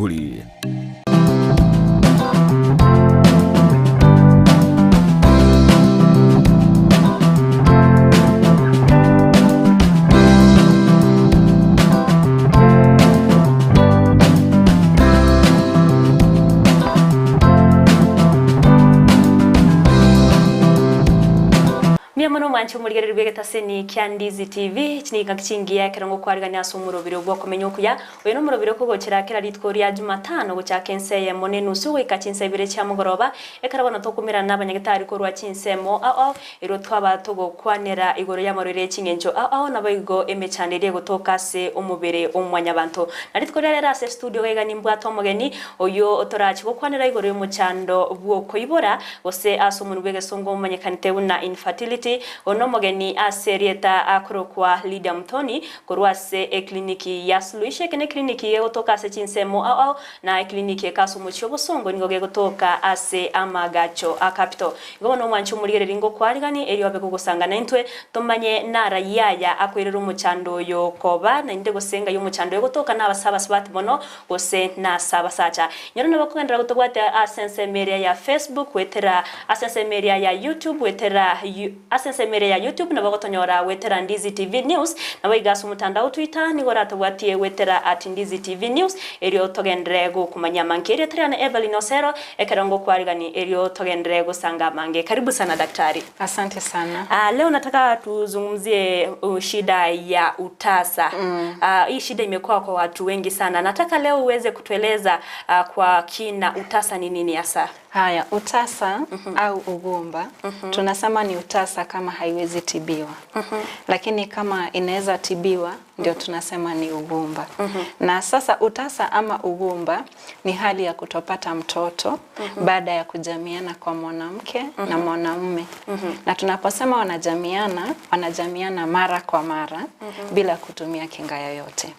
Mbuya mono mwanche omorigereria bwa egetaseni kia Ndizi TV, chiniga chingiya ekero ngokwarigania ase omorobiri obwo okomenya okuya. Oyo nomorobiri okogochera kera rituko ria Jumatano gochaka ense eyemo na enusu goika chinsa ibere chia mogoroba, ekero bono tokomerana na abanyagetari korwa chinsemo ao ao, ero twaba togokwanera igoro y'amarwaire ya ching'encho ao ao nabo igo emechando eria egotoka ase omobere omwanyabanto. Na rituko ria rero ase estudio gaiga nimbwate omogeni oyo otorachi gokwanera igoro y'omochando bw'okoibora gose ase omonwe bw'egesongo omanyekanete buna infertility. Ono omogeni ase erieta akorokwa Lydia Muthoni korwa ase ekliniki ya Suluhisho. Eke nekliniki gegotoka ase chinsemo ao ao na ekliniki eke ase omochie obosongo nigo gegotoka ase amagacho a Capital. Igo bono omwanche omorigereria ngokwarigani erio abe gogosanga naintwe tomanye nara yaya akoirera omochando oyo koba naende gose ngai omochando oyo gotoka na abase abasubati mono gose nase abasacha. Nyora nabo kogenderera gotobwate ase ensemo eria ya Facebook gwetera ase ensemo eria ya YouTube gwetera ase ensemo eria ya YouTube nabo gotonyora gwetera Ndizi TV News nabo iga ase omotandao Twitter nigo oratobwatie gwetera at Ndizi TV News erio togenderere gokumanya amange. Erio tari ane Evelyn Osero ekero ngokwarigani erio togenderere gosanga amange. Karibu sana daktari. Asante sana. Leo nataka tuzungumzie shida ya utasa. Hii shida imekuwa kwa watu wengi sana. Nataka leo uweze kutueleza kwa kina utasa ni nini hasa? Haya, utasa au ugumba, tunasema ni utasa kama haiwezi tibiwa. Lakini kama inaweza tibiwa, ndio tunasema ni ugumba. Na sasa utasa ama ugumba ni hali ya kutopata mtoto baada ya kujamiana kwa mwanamke na mwanamume. Na tunaposema wanajamiana, wanajamiana mara kwa mara bila kutumia kinga yoyote.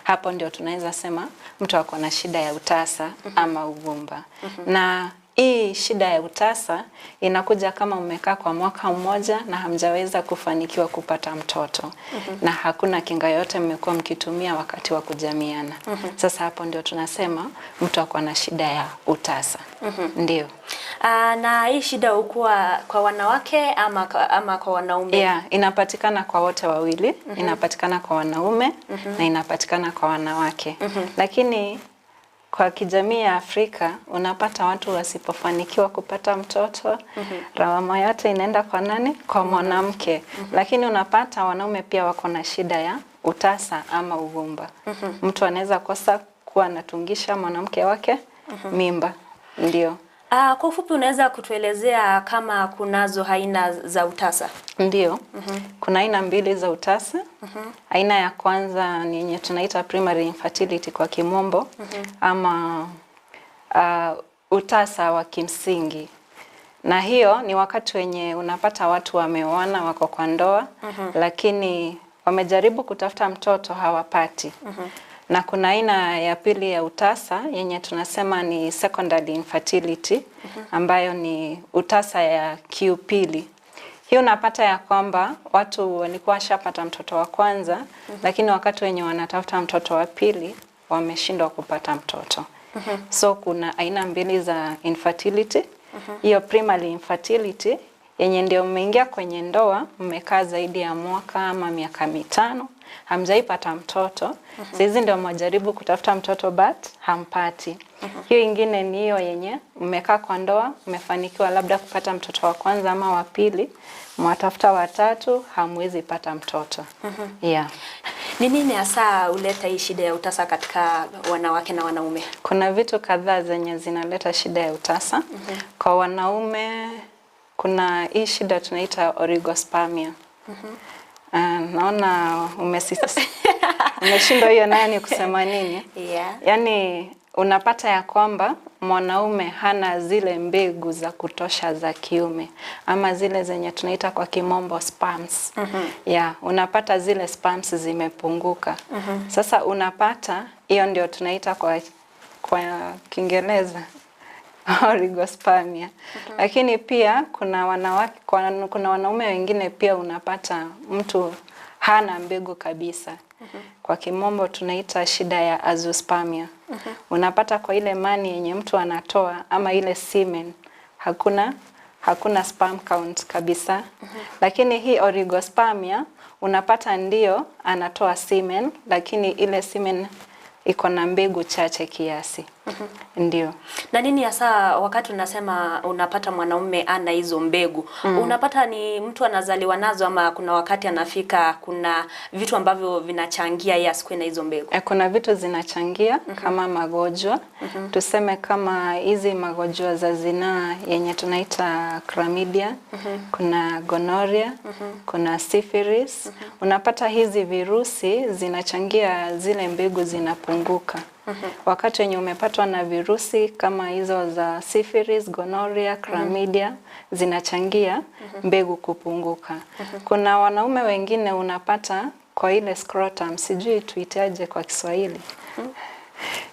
Hapo ndio tunaweza sema mtu ako na shida ya utasa ama ugumba. Na hii shida ya utasa inakuja kama umekaa kwa mwaka mmoja na hamjaweza kufanikiwa kupata mtoto. Na hakuna kinga yote mmekuwa mkitumia wakati wa kujamiana. Sasa hapo ndio tunasema mtu ako na shida ya utasa. Ndio. Na hii shida hukuwa kwa wanawake ama kwa wanaume? Yeah, inapatikana kwa wote wawili. Inapatikana kwa wanaume na inapatikana kwa wanawake. Lakini kwa kijamii ya Afrika unapata watu wasipofanikiwa kupata mtoto, lawama yote inaenda kwa nani? Kwa mwanamke. Lakini unapata wanaume pia wako na shida ya utasa ama ugumba. Mtu anaweza kosa kuwa anatungisha mwanamke wake mimba. Ndio. Kwa ufupi unaweza kutuelezea kama kunazo aina za utasa? Ndio. Kuna aina mbili za utasa. Aina ya kwanza ni yenye tunaita primary infertility kwa kimombo, ama utasa wa kimsingi. Na hiyo ni wakati wenye unapata watu wameoana wako kwa ndoa, lakini wamejaribu kutafuta mtoto hawapati. Na kuna aina ya pili ya utasa yenye tunasema ni secondary infertility, ambayo ni utasa ya kiupili. Hiyo unapata ya kwamba watu walikuwa washapata mtoto wa kwanza, lakini wakati wenye wanatafuta mtoto wa pili wameshindwa kupata mtoto. So kuna aina mbili za infertility. Hiyo primary infertility yenye ndio mmeingia kwenye ndoa, mmekaa zaidi ya mwaka ama miaka 5, hamjaipata mtoto. Sasa ndio mwajaribu kutafuta mtoto but hampati. Hiyo ingine ni hiyo yenye mmekaa kwa ndoa, mmefanikiwa labda kupata mtoto wa kwanza ama wa pili, mwatafuta wa tatu, hamwezi pata mtoto. Yeah. Ni nini hasa huleta hii shida ya utasa katika wanawake na wanaume? Kuna vitu kadhaa zenye zinaleta shida ya utasa. Kwa wanaume kuna hii shida tunaita oligospermia. Naona umeshindwa hiyo nayo ni kusema nini? Yeah. Yaani unapata ya kwamba mwanaume hana zile mbegu za kutosha za kiume ama zile zenye tunaita kwa kimombo sperms. Yeah, unapata zile sperms zimepunguka. Sasa unapata hiyo ndio tunaita kwa Kiingereza oligospermia. Lakini pia kuna wanawake, kuna wanaume wengine pia unapata mtu hana mbegu kabisa. Kwa kimombo tunaita shida ya azoospermia. Unapata kwa ile mani yenye mtu anatoa ama ile semen hakuna sperm count kabisa. Lakini hii oligospermia unapata ndio anatoa semen, lakini ile semen iko na mbegu chache kiasi. Ndio. Na nini hasa wakati unasema unapata mwanaume ana hizo mbegu, unapata ni mtu anazaliwa nazo ama kuna wakati anafika kuna vitu ambavyo vinachangia yeye asikuwe na hizo mbegu? Kuna vitu zinachangia kama magonjwa. Tuseme kama hizi magonjwa za zinaa yenye tunaita chlamydia, kuna gonorrhea, kuna syphilis. Unapata hizi virusi zinachangia zile mbegu zinapunguka. Wakati wenye umepatwa na virusi kama hizo za syphilis, gonorrhea, chlamydia zinachangia mbegu kupunguka. Kuna wanaume wengine unapata kwa ile scrotum, sijui tuitaje kwa Kiswahili.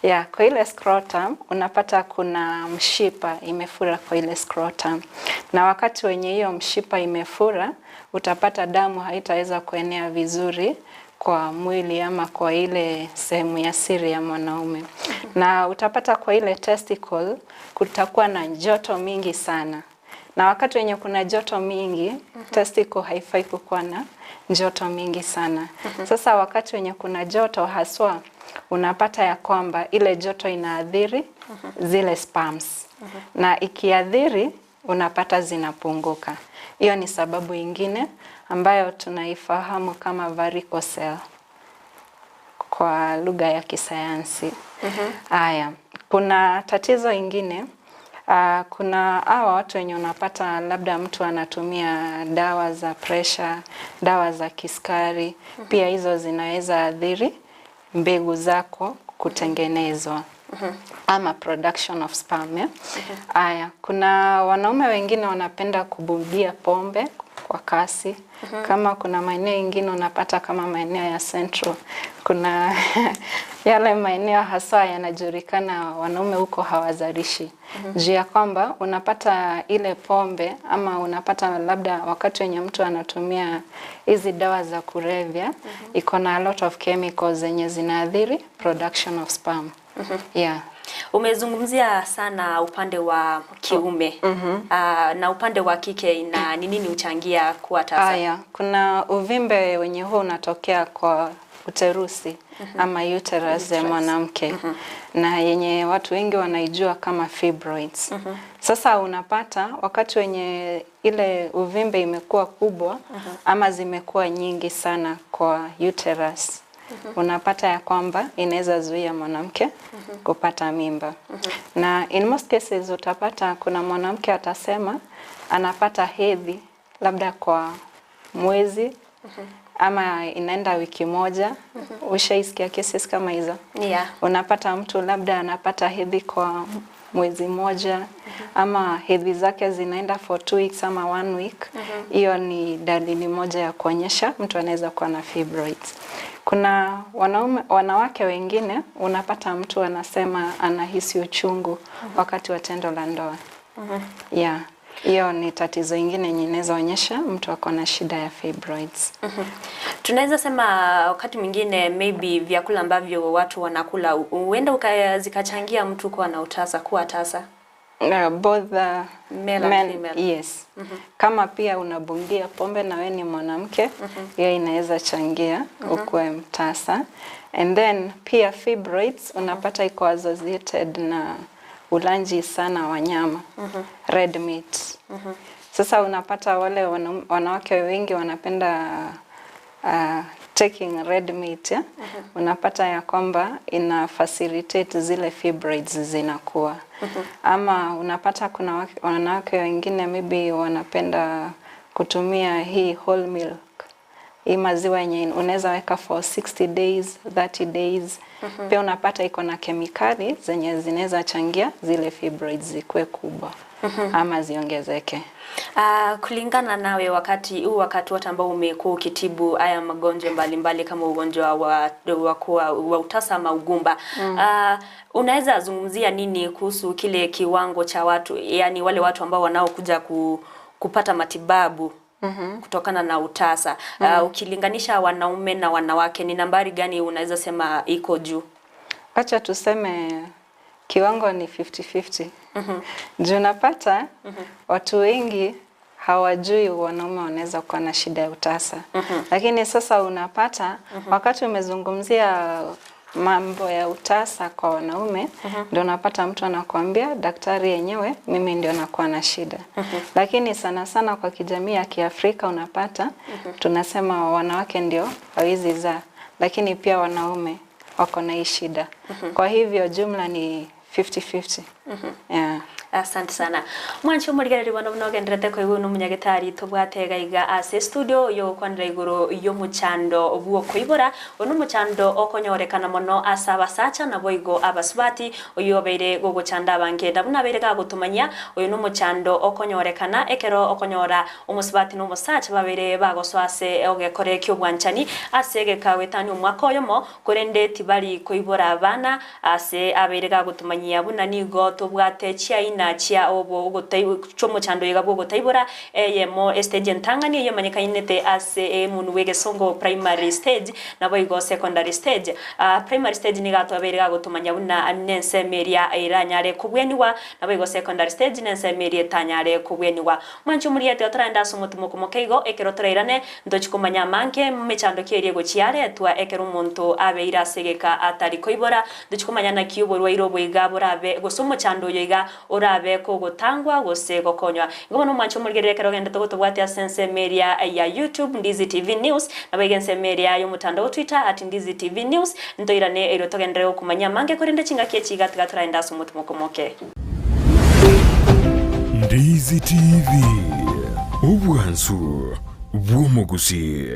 Ya, kwa ile scrotum unapata kuna mshipa imefura kwa ile scrotum, na wakati wenye hiyo mshipa imefura utapata damu haitaweza kuenea vizuri kwa mwili ama kwa ile sehemu ya siri ya mwanaume. Na utapata kwa ile testicle kutakuwa na joto mingi sana, na wakati wenye kuna joto mingi, testicle haifai kukuwa na joto mingi sana. Sasa wakati wenye kuna joto haswa, unapata ya kwamba ile joto inaathiri zile sperms, na ikiathiri unapata zinapunguka. Hiyo ni sababu ingine ambayo tunaifahamu kama varicocele kwa lugha ya kisayansi. Haya, kuna tatizo ingine. Kuna hawa watu wenye unapata labda mtu anatumia dawa za pressure, dawa za kisukari, pia hizo zinaweza athiri mbegu zako kutengenezwa ama production of sperm. Yeah? Haya, kuna wanaume wengine wanapenda kubugia pombe kwa kasi. Kama kuna maeneo ingine unapata kama maeneo ya Central, kuna yale maeneo haswa yanajulikana wanaume huko hawazalishi, juu ya kwamba unapata ile pombe ama unapata labda wakati wenye mtu anatumia hizi dawa za kulevya, iko na a lot of chemicals zenye zinaathiri production of sperm. Yeah. Umezungumzia sana upande wa kiume. Na upande wa kike ina ni nini huchangia kuwa tasa? Haya, kuna uvimbe wenye huwa unatokea kwa uterusi ama uterus ya mwanamke, na yenye watu wengi wanaijua kama fibroids. Sasa unapata wakati wenye ile uvimbe imekuwa kubwa ama zimekuwa nyingi sana kwa uterus, unapata ya kwamba inaweza zuia mwanamke kupata mimba. Na in most cases utapata kuna mwanamke atasema anapata hedhi labda kwa mwezi ama inaenda wiki moja. Ushaisikia cases kama hizo? Yeah. Unapata mtu labda anapata hedhi kwa mwezi moja ama hedhi zake zinaenda for 2 weeks ama one week. Hiyo ni dalili moja ya kuonyesha mtu anaweza kuwa na fibroids. Kuna wanaume, wanawake wengine unapata mtu anasema anahisi uchungu wakati wa tendo la ndoa. Yeah. Hiyo ni tatizo ingine yenye inaweza onyesha mtu ako na shida ya fibroids. Tunaweza sema wakati mwingine maybe vyakula ambavyo watu wanakula huenda zikachangia mtu kuwa na utasa, kuwa tasa. Both Male and men, female. Yes. Kama pia unabungia pombe na we ni mwanamke, hiyo inaweza changia ukuwe mtasa. And then pia fibroids unapata iko associated na ulaji sana wa nyama, red meat. Sasa unapata wale wanawake wengi wanapenda taking red meat, yeah? Unapata ya kwamba ina facilitate zile fibroids zinakuwa. Ama unapata kuna wanawake wengine maybe wanapenda kutumia hii whole milk, hii maziwa yenye unaweza weka for 60 days, 30 days. Pia unapata iko na kemikali zenye zinaweza changia zile fibroids zikuwe kubwa ama ziongezeke. Kulingana nawe, wakati huu, wakati wote ambao umekuwa ukitibu haya magonjwa mbalimbali kama ugonjwa wa utasa ama ugumba, unaweza zungumzia nini kuhusu kile kiwango cha watu, yani wale watu ambao wanaokuja kupata matibabu Kutokana na utasa. Ukilinganisha wanaume na wanawake, ni nambari gani unaweza sema iko juu? Acha tuseme kiwango ni 50-50. Juu unapata watu wengi hawajui wanaume wanaweza kuwa na shida ya utasa. Lakini sasa unapata wakati umezungumzia mambo ya utasa kwa wanaume, ndio unapata mtu anakuambia daktari yenyewe mimi ndio nakuwa na shida. Lakini sana sana kwa kijamii ya Kiafrika unapata tunasema wanawake ndio hawezi zaa, lakini pia wanaume wako na hii shida. Kwa hivyo jumla ni 50-50. Yeah. Asante sana mwancho murigereri bono bunogenderete koigwa n'omunyagitari tobwate gaiga ase studio yogokwanera igoro y'omuchando bw'okoibora ono omuchando okonyorekana mono ase abasacha nabo igo abasubati oyo obeire gogochanda abange nabo nabeire gagotumanya oyo n'omuchando okonyorekana ekero okonyora omusubati n'omusacha babeire bagosoa ase ogekora ekiobwanchani ase egekawetani omwaka oyomo korende tibari koibora abana ase abeire gagotumanyia buna nigo tobwate chiaina chia obo ogotai chomochando yiga bwo gotaibora eyemo stage entangani yomanyekainete ase emunu wegesongo primary stage nabo igo secondary stage. Primary stage niga twabere gagotumanya buna nense meria iranyare kubweniwa nabo igo secondary stage nense meria tanyare kubweniwa mwancho muriete otaranda somotumo kumokeigo ekero torairane ndochikumanya manke mechando kierie gochiare twa ekero omonto abeira segeka atari koibora ndochikumanya na kiuborwa bwiga borabe gosomochando yoiga orabe kogotangwa gose gokonywa ngono nomwancho murigerere kero genda togotobwate asense media ya YouTube Ndizi TV News nabagense media yo mutandao Twitter at Ndizi TV News ntoirane ero togendere kumanya mange korende chingakie chiga tigatraenda somotumo kumoke. Ndizi TV obwansu bw'omugusi.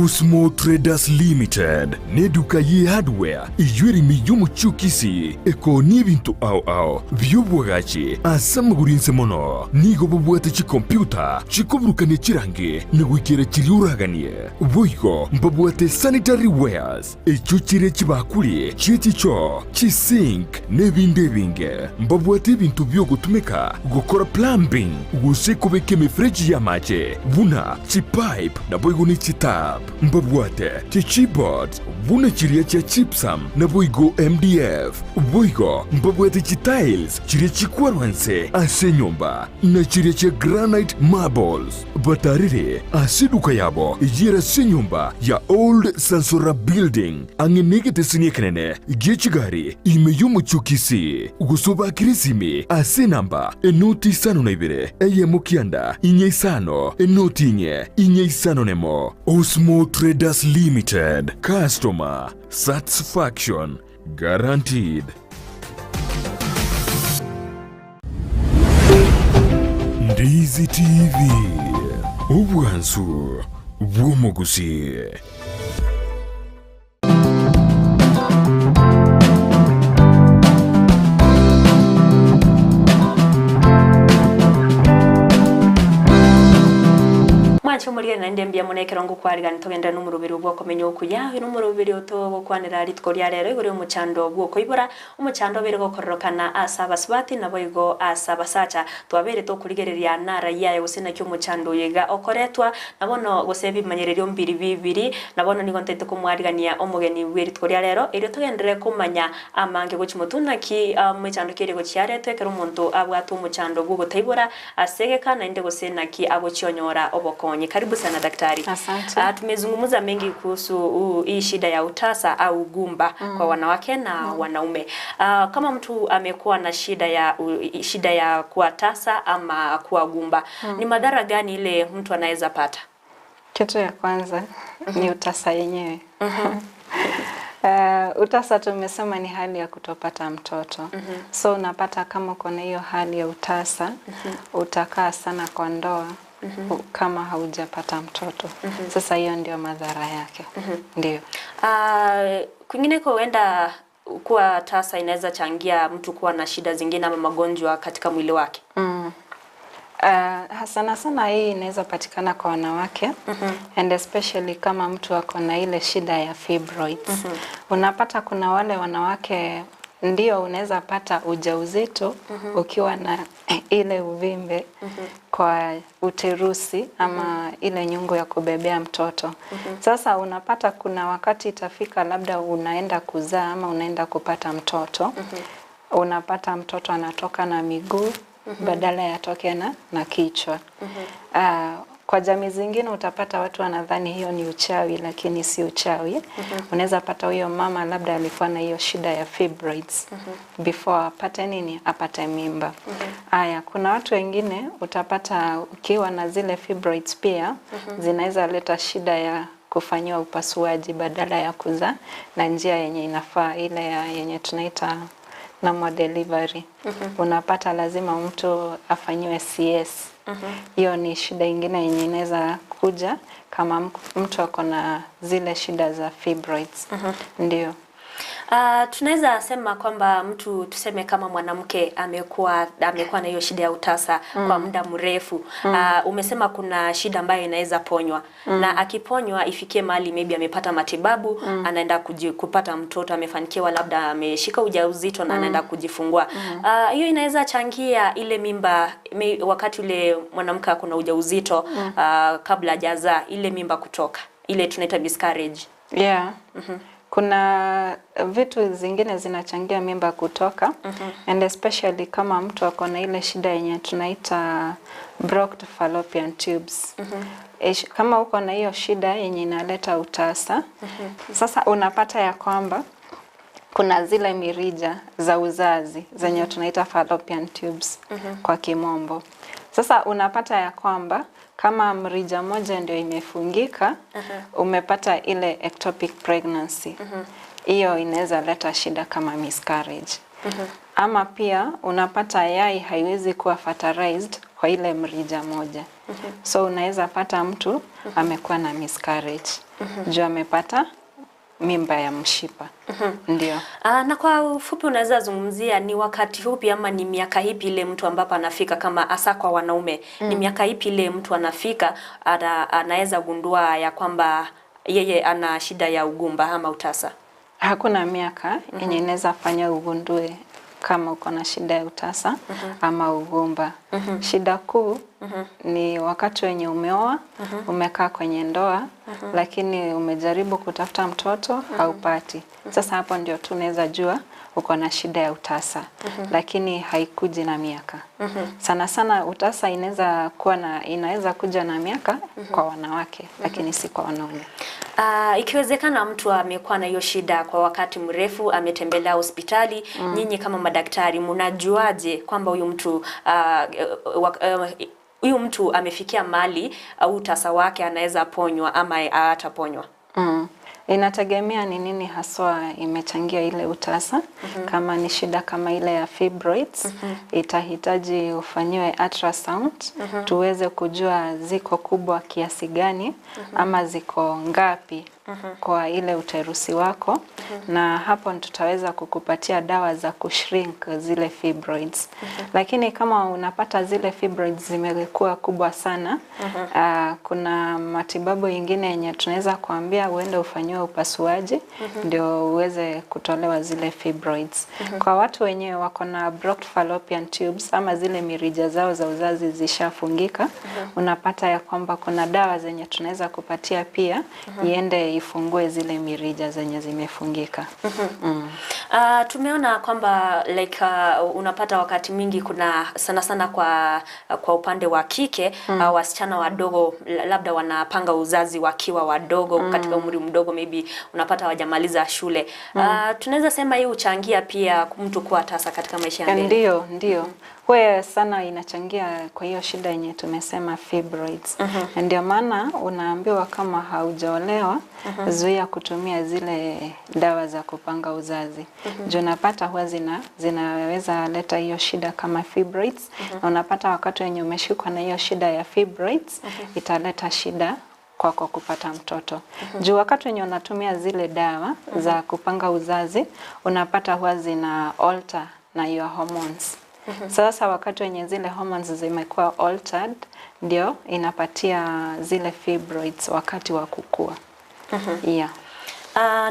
Osmo Traders Limited neduka ye hardware iywerimi y'omuchukisi ekoni ebintu ao ao by'obwagachi ase amagurinse mono nigo bobwate chikompyuta chikoburukanie chirangi nigwikere chiri uraganie boigo mbabwate sanitary wares echo chire chibakuli chichicho chisink n'ebindi ebinge mbabwate ebintu byogotumika gukora plumbing gose kubeka emifereji y'amache buna chipipe naboigo ni chitap mbabwate chichibot buna chiria chia chipsam naboigo MDF boigo mbabwate chitiles chiria chikwarwanse ase nyomba na chiria chia granite marbles batarire ase duka yabo ijira se nyomba ya Old Sansora Building angenegete siniekenene giechigari ime y'omuchukisi gusoba kirisimi ase namba enoti 52 eyemo 9 4 5 enoti 4 4 5 nemo. Osmo Traders Limited, customer satisfaction guaranteed. Ndizi TV obwansu bw'omugusi. Mwancho murigerere naende mbia munekero ngokwarigani togendera n'omurubiri bwokomenya okuya n'omurubiri otogokwanera rituko ria rero igoro y'omochando bwokoibora omochando obere gokororokana ase abasubati nabo igo ase abasacha twabere tokurigereria nara yaye gose naki omochando oyoiga okoretwa nabono gose ebimanyererio mbiri bibiri nabono nigo ntaete komwarigania omogeni bwe rituko ria rero erio togendere komanya amange gochi motu naki omochando kere gochiaretwe ekero omonto abwate omochando bwogotaibora asegeka naende gose naki agochionyora obokonyi. Karibu sana daktari. Asante. Tumezungumza mengi kuhusu hii shida ya utasa au ugumba kwa wanawake na wanaume. Kama mtu amekuwa na shida ya kuwa tasa ama kuwa gumba, ni madhara gani ile mtu anaweza pata? Kitu ya kwanza ni utasa yenyewe. Utasa tumesema ni hali ya kutopata mtoto. So unapata kama uko na hiyo hali ya utasa, utakaa sana kwa ndoa kama haujapata mtoto. Sasa hiyo ndio madhara yake. Ndio. Kwingineko huenda kuwa tasa inaweza changia mtu kuwa na shida zingine ama magonjwa katika mwili wake. Sana sana hii inaweza patikana kwa wanawake and especially kama mtu ako na ile shida ya fibroids. Unapata kuna wale wanawake Ndio unaweza pata ujauzito ukiwa na ile uvimbe kwa uterusi ama ile nyungu ya kubebea mtoto. Sasa unapata kuna wakati itafika labda unaenda kuzaa ama unaenda kupata mtoto. Unapata mtoto anatoka na miguu badala ya atoke na kichwa. Kwa jamii zingine utapata watu wanadhani hiyo ni uchawi, lakini si uchawi. Unaweza pata huyo mama labda alikuwa na hiyo shida ya fibroids before apate nini, apate mimba. Aya, kuna watu wengine utapata ukiwa na zile fibroids pia zinaweza leta shida ya kufanyiwa upasuaji badala ya kuzaa na njia yenye inafaa, ile ya yenye tunaita normal delivery. Unapata lazima mtu afanyiwe CS. Hiyo ni shida ingine yenye inaweza kuja kama mtu ako na zile shida za fibroids. Ndio. Tunaweza sema kwamba mtu tuseme kama mwanamke amekuwa na hiyo shida ya utasa kwa muda mrefu. Umesema kuna shida ambayo inaweza ponywa. Na akiponywa ifikie mahali maybe amepata matibabu, anaenda kupata mtoto, amefanikiwa labda ameshika ujauzito na anaenda kujifungua. Hiyo inaweza changia ile mimba wakati ule mwanamke ako na ujauzito kabla hajazaa ile mimba kutoka. Ile tunaita miscarriage. Yeah. Kuna vitu zingine zinachangia mimba kutoka, and especially kama mtu ako na ile shida yenye tunaita blocked fallopian tubes. Kama uko na hiyo shida yenye inaleta utasa, sasa unapata ya kwamba kuna zile mirija za uzazi zenye tunaita fallopian tubes kwa kimombo. Sasa unapata ya kwamba kama mrija moja ndio imefungika, umepata ile ectopic pregnancy. Hiyo inaweza leta shida kama miscarriage. Ama pia unapata yai haiwezi kuwa fertilized kwa ile mrija moja. So unaweza pata mtu amekuwa na miscarriage. Juu amepata mimba ya mshipa. Ndio. Na kwa ufupi unaweza zungumzia ni wakati upi ama ni miaka ipi ile mtu ambapo anafika, kama hasa kwa wanaume, ni miaka ipi ile mtu anafika anaweza gundua ya kwamba yeye ana shida ya ugumba ama utasa? Hakuna miaka yenye inaweza fanya ugundue kama uko na shida ya utasa ama ugumba. Shida kuu ni wakati wenye umeoa, umekaa kwenye ndoa, lakini umejaribu kutafuta mtoto haupati. Sasa hapo ndio tu unaweza jua uko na shida ya utasa, lakini haikuji na miaka. Sana sana utasa inaweza kuwa na inaweza kuja na miaka kwa wanawake, lakini si kwa wanaume. Ikiwezekana mtu amekuwa na hiyo shida kwa wakati mrefu, ametembelea hospitali, nyinyi kama madaktari mnajuaje kwamba huyu mtu huyu mtu amefikia mali au utasa wake anaweza ponywa ama hataponywa? Inategemea ni nini haswa imechangia ile utasa. Kama ni shida kama ile ya fibroids, itahitaji ufanyiwe ultrasound tuweze kujua ziko kubwa kiasi gani ama ziko ngapi kwa ile uterusi wako, na hapo tutaweza kukupatia dawa za kushrink zile fibroids. Lakini kama unapata zile fibroids zimekuwa kubwa sana, kuna matibabu ingine yenye tunaweza kuambia uende ufanyiwe upasuaji ndio uweze kutolewa zile fibroids. Kwa watu wenyewe wako na blocked fallopian tubes ama zile mirija zao za uzazi zishafungika, unapata ya kwamba kuna dawa zenye tunaweza kupatia pia iende ifungue zile mirija zenye zimefungika. Tumeona kwamba like unapata wakati mingi kuna sana sana kwa upande wa kike, wasichana wadogo labda wanapanga uzazi wakiwa wadogo, katika umri mdogo, maybe unapata hawajamaliza shule. Tunaweza sema hii huchangia pia mtu kuwa tasa katika maisha ya mbele. Ndio, ndio. Huwa sana inachangia kwa hiyo shida yenye tumesema fibroids. Ndio maana unaambiwa kama haujaolewa, zuia kutumia zile dawa za kupanga uzazi. Juu unapata huwa zinaweza leta hiyo shida kama fibroids. Na unapata wakati wenye umeshikwa na hiyo shida ya fibroids, italeta shida kwako kupata mtoto. Juu wakati wenye unatumia zile dawa za kupanga uzazi, unapata huwa zina alter na your hormones. Sasa wakati wenye zile hormones zimekuwa altered, ndio inapatia zile fibroids wakati wa kukua. Yeah.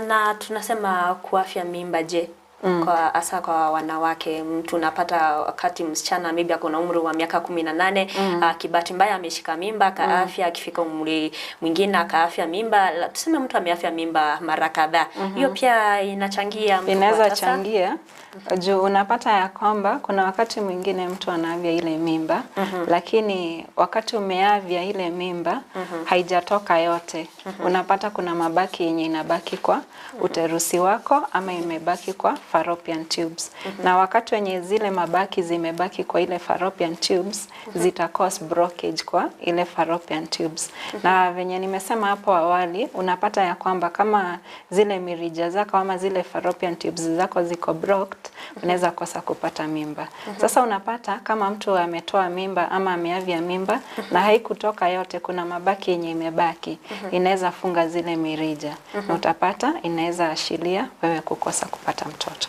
Na tunasema kuafya mimba, je, Kwa hasa kwa wanawake, mtu unapata wakati msichana maybe ako na umri wa miaka 18, kibahati mbaya ameshika mimba kaafya, akifika umri mwingine akaafya mimba, tuseme mtu ameafya mimba mara kadhaa, hiyo pia inachangia mtu Inaweza kuwa tasa? changia juu unapata ya kwamba kuna wakati mwingine mtu anaavya ile mimba, lakini wakati umeavya ile mimba haijatoka yote. Unapata kuna mabaki yenye inabaki kwa uterusi wako ama imebaki kwa fallopian tubes. Na wakati wenye zile mabaki zimebaki kwa ile fallopian tubes, zita cause blockage kwa ile fallopian tubes. Na venye nimesema hapo awali, unapata ya kwamba kama zile mirija zako ama zile fallopian tubes zako ziko blocked, unaweza kosa kupata mimba. Sasa unapata kama mtu ametoa mimba ama ameavya mimba na haikutoka yote, kuna mabaki yenye imebaki, inaweza funga zile mirija na utapata inaweza ashiria wewe kukosa kupata mtoto.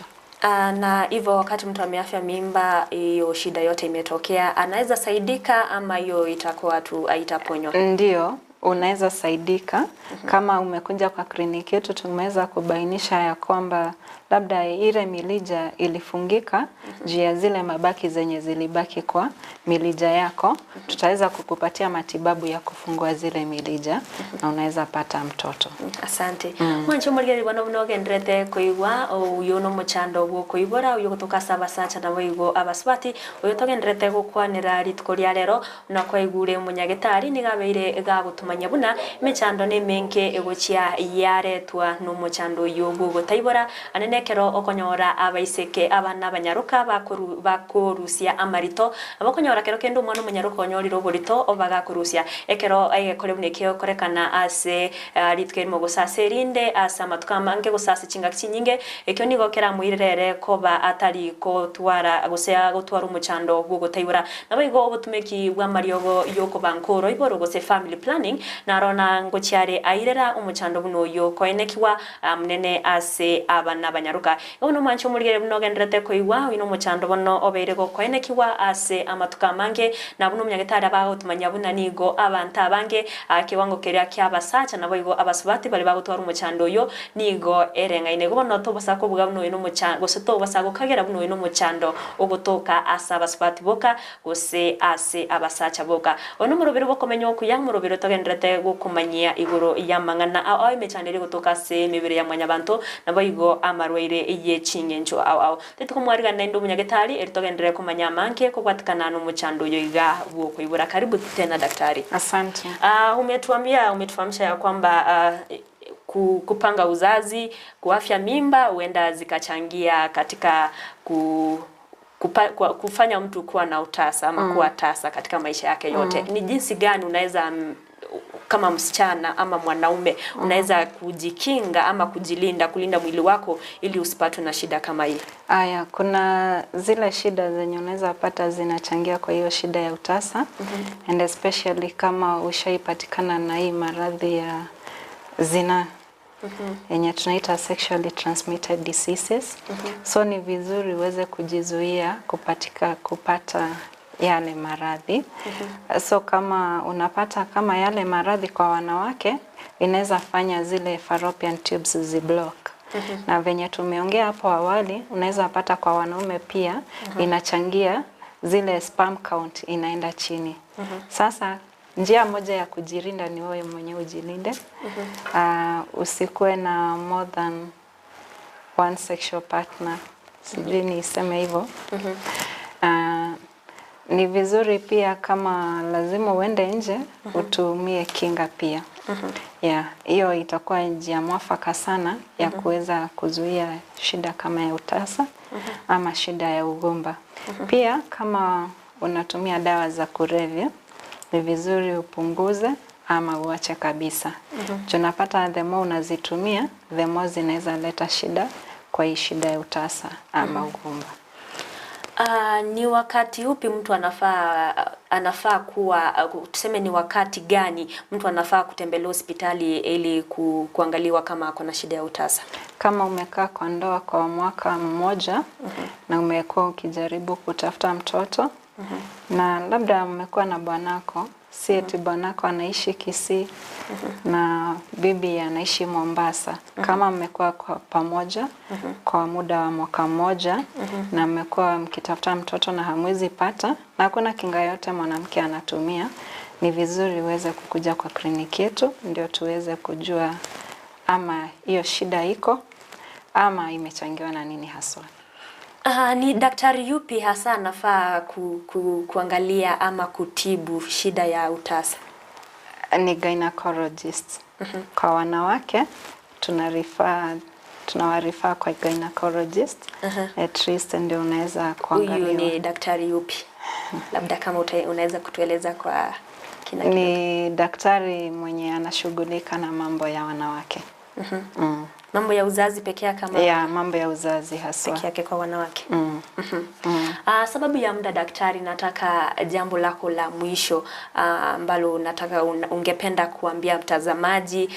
Na hivyo wakati mtu ameafya mimba, hiyo shida yote imetokea, anaweza saidika ama hiyo itakuwa tu haitaponywa? Ndio, unaweza saidika kama umekuja kwa kliniki yetu, tumeweza kubainisha ya kwamba labda ile milija ilifungika juu ya zile mabaki zenye zilibaki kwa milija yako. Tutaweza kukupatia matibabu ya kufungua zile milija na unaweza pata mtoto. Asante. Mwancho murigeri bwana munogenderete kuigwa uyu no muchando gukuibora uyu gutuka sabasacha na wigo abaswati uyu togenderete gukwanira rituko ria rero na kwaigure munyagitari nigabeire gagutumanya buna emechando ni mingi egochia yaretwa no muchando uyu gugutaibora anene kero okonyora abaiseke abana abanyaruka bakurusia amarito abakonyora kero kendo omwana omonyaruka onyorire oborito obagakurusia ekero egekore buna ekiokorekana ase rituko erimo gosasa erinde ase amatuko amange gosasa chingaki chinyinge ekio nigo keramoirerere koba atari kotwara gose gotwara omochando bwogotaibora nabo igo obotumeki bwa amariogo yokobankoro iboro gose family planning narona ngochiare airera omochando buna oyo koenekiwa munene ase abana abanyaruka igo nomwancho omorigere buna ogenderete koigwa oino omochando bono obeire gokoenekiwa ase amatuko amange na buna omonyagetari abagotumanya buna nigo abanto abange kiwango keria kia abasacha nabo igo abasubati bari bagotwara omochando oyo nigo ereng'aine igo bono tobasa kobuga buna oyo nomochando gose tobasa gokagera buna oyo nomochando ogotoka ase abasubati boka gose ase abasacha boka ono morobere bokomenya okuya morobere togenderete gokomanyia igoro ya mang'ana ao emechando eri gotoka ase emibere ya mwanyabanto nabo igo amarwaire ye ching'encho ao ao tetukomwarigana naende omonyagetari eri togenderere komanya amange kobwatikana na omochando oyo iga bwokoibora. Karibu tena daktari. Asante. Umetuambia, umetufahamisha ya kwamba kupanga uzazi, kuafya mimba huenda zikachangia katika kufanya mtu kuwa na utasa ama kuwa tasa katika maisha yake yote. Ni jinsi gani unaweza kama msichana ama mwanaume unaweza kujikinga ama kujilinda, kulinda mwili wako ili usipatwe na shida kama hii? Aya, kuna zile shida zenye unaweza pata zinachangia kwa hiyo shida ya utasa. And especially kama ushaipatikana na hii maradhi ya zinaa yenye tunaita sexually transmitted diseases. So ni vizuri uweze kujizuia kupata yale maradhi. So kama unapata kama yale maradhi kwa wanawake, inaweza fanya zile fallopian tubes ziblock. Na venye tumeongea hapo awali, unaweza pata kwa wanaume pia inachangia zile sperm count inaenda chini. Sasa njia moja ya kujilinda ni wewe mwenyewe ujilinde. Usikuwe na more than one sexual partner. Sijui niseme hivyo. Ni vizuri pia kama lazima uende nje, utumie kinga pia. Yeah, hiyo itakuwa njia mwafaka sana ya kuweza kuzuia shida kama ya utasa ama shida ya ugumba. Pia kama unatumia dawa za kulevya, ni vizuri upunguze ama uache kabisa. Tunapata the more unazitumia, the more zinaweza leta shida kwa hii shida ya utasa ama ugumba. Ni wakati upi mtu anafaa kuwa, tuseme ni wakati gani mtu anafaa kutembelea hospitali ili kuangaliwa kama ako na shida ya utasa? Kama umekaa kwa ndoa kwa mwaka mmoja na umekuwa ukijaribu kutafuta mtoto na labda umekuwa na bwanako, Si eti bwanako anaishi Kisii na bibi anaishi Mombasa. Kama mmekuwa kwa pamoja kwa muda wa mwaka mmoja na mmekuwa mkitafuta mtoto na hamwezi pata na hakuna kinga yote mwanamke anatumia, ni vizuri uweze kukuja kwa kliniki yetu ndio tuweze kujua ama hiyo shida iko ama imechangiwa na nini haswa. Ni daktari yupi hasa anafaa kuangalia ama kutibu shida ya utasa? Ni gynecologist. Kwa wanawake tunawarifaa kwa gynecologist. At least ndio unaweza kuangaliwa. Huyu ni daktari yupi? Labda kama unaweza kutueleza kwa kina. Ni daktari mwenye anashughulika na mambo ya wanawake. Mambo ya uzazi pekee kama? Ya, mambo ya uzazi haswa. Pekee yake kwa wanawake. Sababu ya muda daktari, nataka jambo lako la mwisho ambalo nataka ungependa kuambia mtazamaji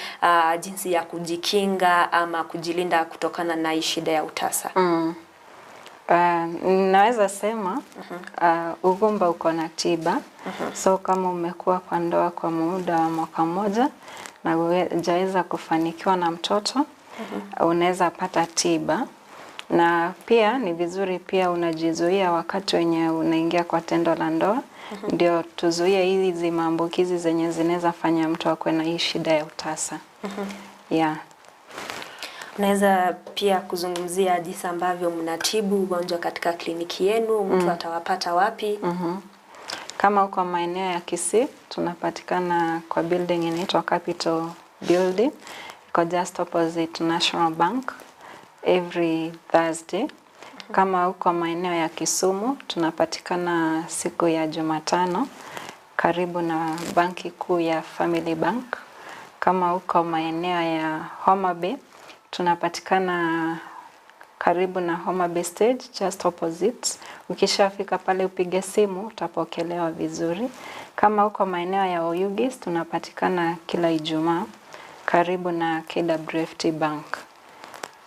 jinsi ya kujikinga ama kujilinda kutokana na hii shida ya utasa. Naweza sema ugumba uko na tiba. So kama umekuwa kwa ndoa kwa muda wa mwaka mmoja na hujaweza kufanikiwa na mtoto, unaweza pata tiba. Na pia ni vizuri pia unajizuia wakati wenye unaingia kwa tendo la ndoa, ndio tuzuie hizi maambukizi zenye zinaweza fanya mtu akue na hii shida ya utasa. Yeah. Unaweza pia kuzungumzia jinsi ambavyo mnatibu ugonjwa katika kliniki yenu, mtu atawapata wapi? Kama uko maeneo ya Kisii, tunapatikana kwa building inaitwa Capital Building, iko just opposite National Bank every Thursday. Kama uko maeneo ya Kisumu, tunapatikana siku ya Jumatano karibu na banki kuu ya Family Bank. Kama uko maeneo ya Homa Bay, tunapatikana karibu na Homa Bay Stage, just opposite. Ukishafika pale upige simu, utapokelewa vizuri. Kama uko maeneo ya Oyugis, tunapatikana kila Ijumaa karibu na KWFT Bank.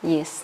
Yes.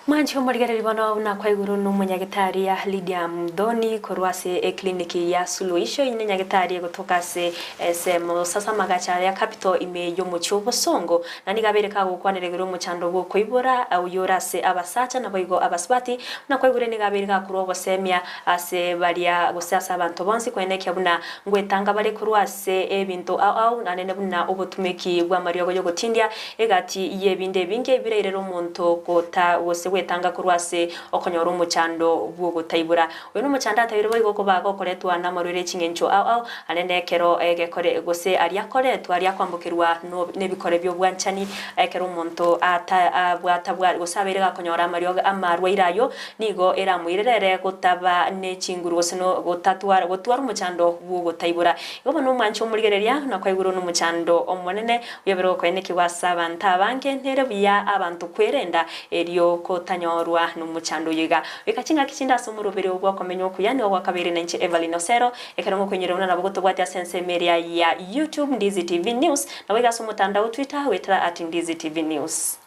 Mwanchi omorigereri bono na kwa iguru no munyagitari ya Lydia Muthoni korwa ase ekliniki ya Suluhisho ine nyagitari gutoka ase semo sasa magacha ya Capital ime yo muchi obosongo na nigabereka gukwanire muchando bwo koibora au yorase abasacha na boigo abasbati na kwa iguru nigabereka kurwa obosemia ase baria gosasa abantu bonsi kwenekia buna ngwetanga bare kurwa ase ebinto au au nanene buna obotumeki bwa mariogo yo gotindia egati yebinde binge birerero omonto kota gose wetanga kurwase okonyora omuchando bwo gotaibura uyu n'omuchando ataire boigo kobaga okoretwa na marwire ching'encho au au anene ekero egekore gose aria koretwa aria kwambukirwa n'ebikore by'obwanchani ekero omonto abwata gose abere gakonyora amariogo amarwaire ayo nigo eramwirerere gotaba n'echinguru gose no gotatwara gotwara omuchando bwo gotaibura igo bono omwancho omorigereria na kwaiguru n'omuchando omonene uyobere gokoenekigwa ase abanto abange ntere buya abantu kwerenda erio kotanyorwa n'omuchando yiga wikachinga kichinda ase omorobere obwakomenya okuyani ogwakabere na inche Evelyn Osero ekero ngokwenyera buna nabo gotobwatia ase ense ya YouTube Ndizi TV News na wiga ase omotandao Twitter wetara @Ndizi TV News.